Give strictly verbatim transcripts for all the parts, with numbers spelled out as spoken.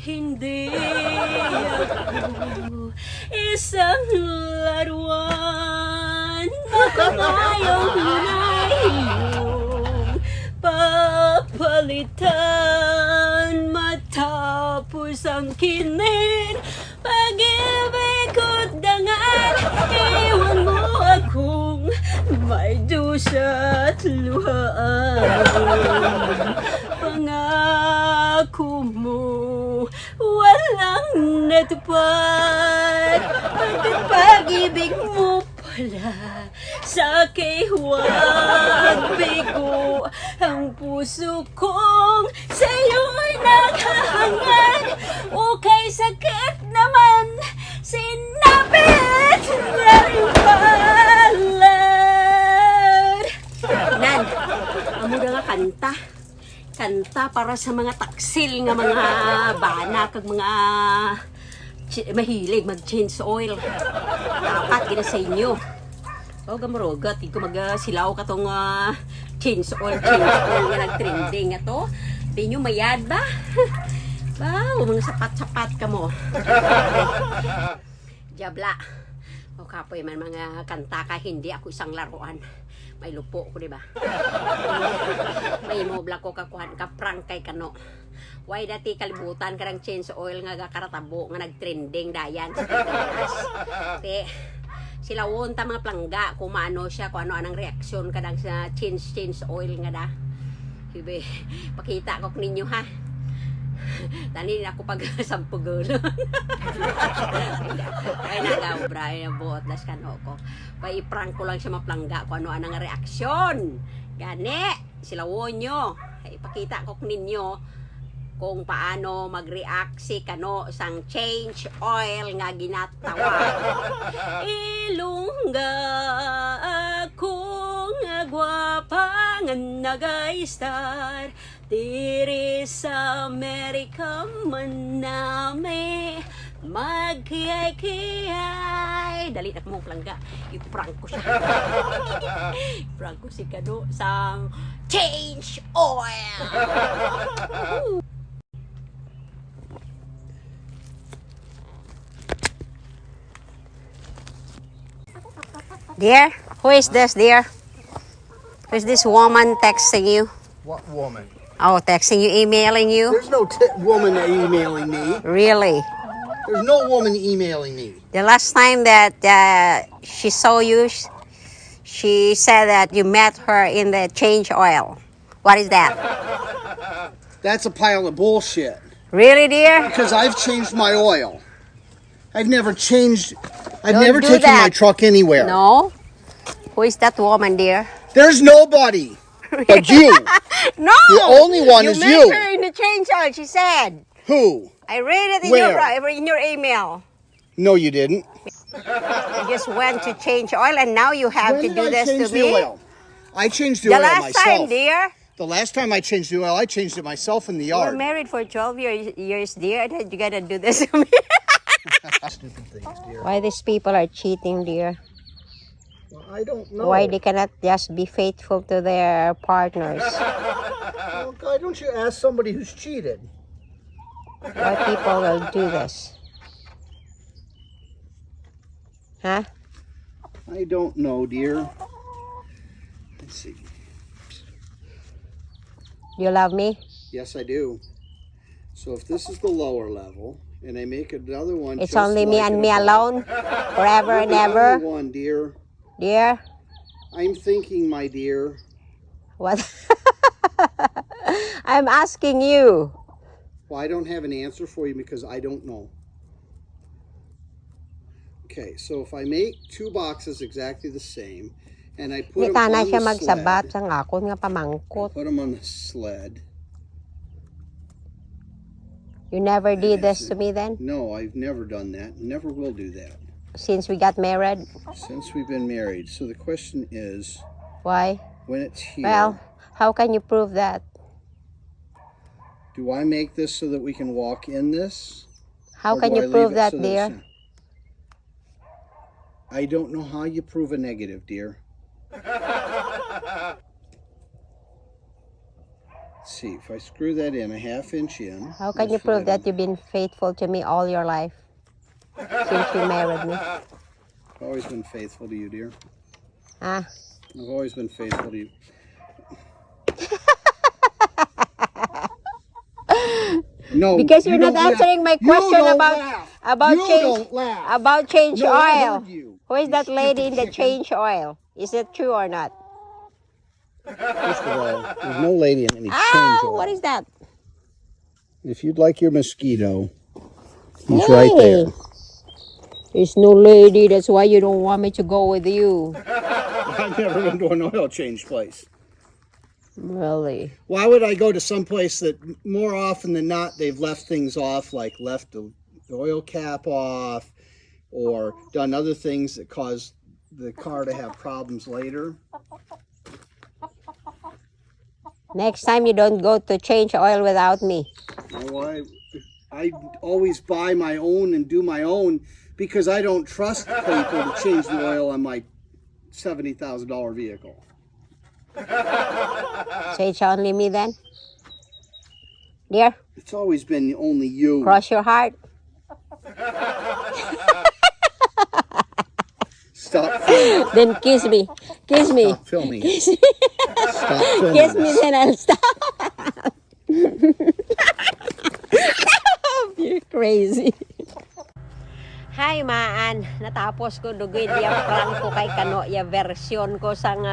Hindi ako isang laruan. Makunayong hinayong papalitan matapos ang kinin. Pag-ibig ko't dangan, iwan mo akong may dusa't luhaan. Pangako mo, walang natupad. Pagkat pag-ibig mo pala sa kiwag bigo, ang puso kong sa'yo'y naghahangad. Okay, sakit naman, sinapit na rin palad. Nan, amo na nga kanta. Kanta para sa mga taksil nga mga bana kag mga chi-, mahilig mag-change oil. Dapat gina sa inyo. O, gamurugot, di ko mag, ah, silaw katong, ah, change oil, change oil nga nag-trending ato. Di nyo mayad ba? Ba, o, mga sapat-sapat kamo. Diabla. O, kapoy man mga kanta ka, hindi ako isang laruan. May lupo ko, di ba? May mo bla ko kakuhan ka prank kay kano. Why dati kalibutan ka ng change oil nga gakaratabo nga nag-trending dayan sa Pilipinas? Te, silawon ta mga plangga kung maano siya, kung ano anang reaksyon ka dang sa change, change oil nga da. Hibe, pakita ko ninyo ha. Tani na ako pag sampugulon. Ay, nagaw, bra, ay, buot, das kano ko. Pa, i-prank ko lang siya maplangga kung ano anang reaksyon. Gani, silawon nyo. Ay, ipakita ko ninyo kung paano mag-react si kano sang change oil nga ginatawag. Ilongga ako nga gwapa nga nag-star. Diri sa Amerika man nami magkiyay-kiyay. Dali na mo, plangga. I-prank ko siya. I-prank ko si kano sang change oil. Dear, who is this, dear? Who is this woman texting you? What woman? Oh, texting you, emailing you? There's no t- woman emailing me. Really? There's no woman emailing me. The last time that, uh, she saw you, sh- she said that you met her in the change oil. What is that? That's a pile of bullshit. Really, dear? Because I've changed my oil. I've never changed. I've Don't never do taken that. my truck anywhere. No. Who is that woman, dear? There's nobody but you. No. The only one You is met you. her in the change oil, she said. Who? I read it in your Where? bra- in your email. No, you didn't. You just went to change oil, and now you have When to did do I this change to the me. oil? I changed the The oil last myself. time, dear. The last time I changed the oil, I changed it myself in the We're yard. married for twelve years, years, dear, and then you gotta do this to me. Stupid things, dear. Why these people are cheating, dear? Well, I don't know. Why they cannot just be faithful to their partners? Well, why don't you ask somebody who's cheated? Why people will do this? Huh? I don't know, dear. Let's see. You love me? Yes, I do. So if this is the lower level, and I make another one, It's just only me like and it me above, alone, forever and ever. One, dear. Dear. I'm thinking, my dear. What? I'm asking you. Well, I don't have an answer for you because I don't know. Okay, so if I make two boxes exactly the same, and I put Di them tana on siya the magsabat sled, sang akon nga I pamangkot. put them on the sled. You never did this to me then? No, I've never done that. Never will do that. Since we got married? Since we've been married. So the question is, Why? When it's here, Well, how can you prove that? Do I make this so that we can walk in this? How can you prove that, dear? I don't know how you prove a negative, dear. See, if I screw that in a half inch in. How can you this prove little- that you've been faithful to me all your life since you married me? I've always been faithful to you, dear. Ah, I've always been faithful to you. No, because you're you not don't laugh. Answering my You question don't about laugh. about You change don't laugh. About change No, I oil. Heard you. Who is You that lady stupid in the chicken. Change oil? Is it true or not? First of all, there's no lady in any Ah, change oil. What is that? If you'd like your mosquito, he's right there. There's no lady. That's why you don't want me to go with you. I've never been to an oil change place. Really? Why would I go to some place that more often than not they've left things off, like left the, the oil cap off, or done other things that cause the car to have problems later? Next time you don't go to change oil without me. Oh, I, I always buy my own and do my own because I don't trust people to change the oil on my seventy thousand dollar vehicle. So it's only me then? Dear, It's always been only you. Cross your heart. Stop filming. Then kiss me. Kiss me. Stop filming. Kiss me. Stop filming. Kiss me, then I'll stop. You're crazy. Hi, maan. Natapos ko dugid ya prank ko kay kano ya version ko sang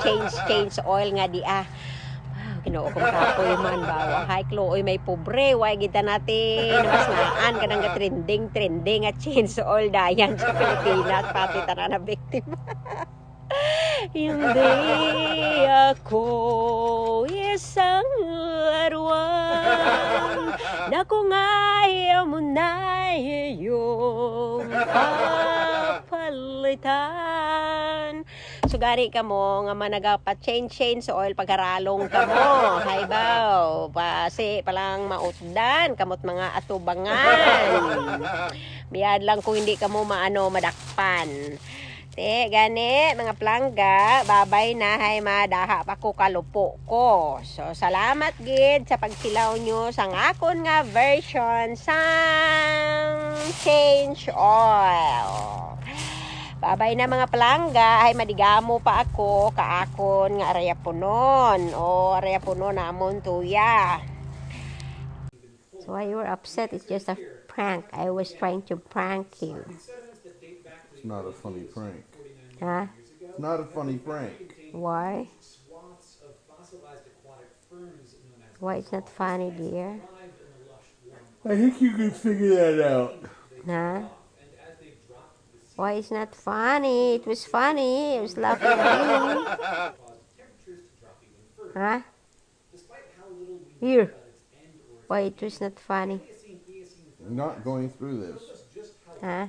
change change oil nga di ah. Wow, Ginoo kong kapoy man ba. Hay, Chloe, may pobre. Way gid ta natin. Mas naan ka nang trending, trending at change oil dayan sa Pilipinas. Pati tanan na biktima. Hindi ako isang laruan na kung ayaw mo na iyong papalitan. Sugari kamo nga managapa change change oil pagharalong kamo. Haybaw, basi palang mautdan kamot mga atubangan. Biyad lang kung hindi kamo maano madakpan. Te, gani, mga palangga, babay na hay madaha pa ko kalupo ko. So, salamat gid sa pagsilaw nyo sang akon nga version sang change oil. Babay na mga palangga, hay madigamo pa ako kaakon nga arayapunon o arayapunon namon tuya. So why you were upset? It's just a prank. I was trying to prank you. It's not a funny prank. Huh? It's not a funny prank. Why? Why it's not funny, dear? I think you can figure that out. Huh? Why it's not funny? It was funny. I was laughing at you. Huh? Here. Why it was not funny? I'm not going through this. Huh?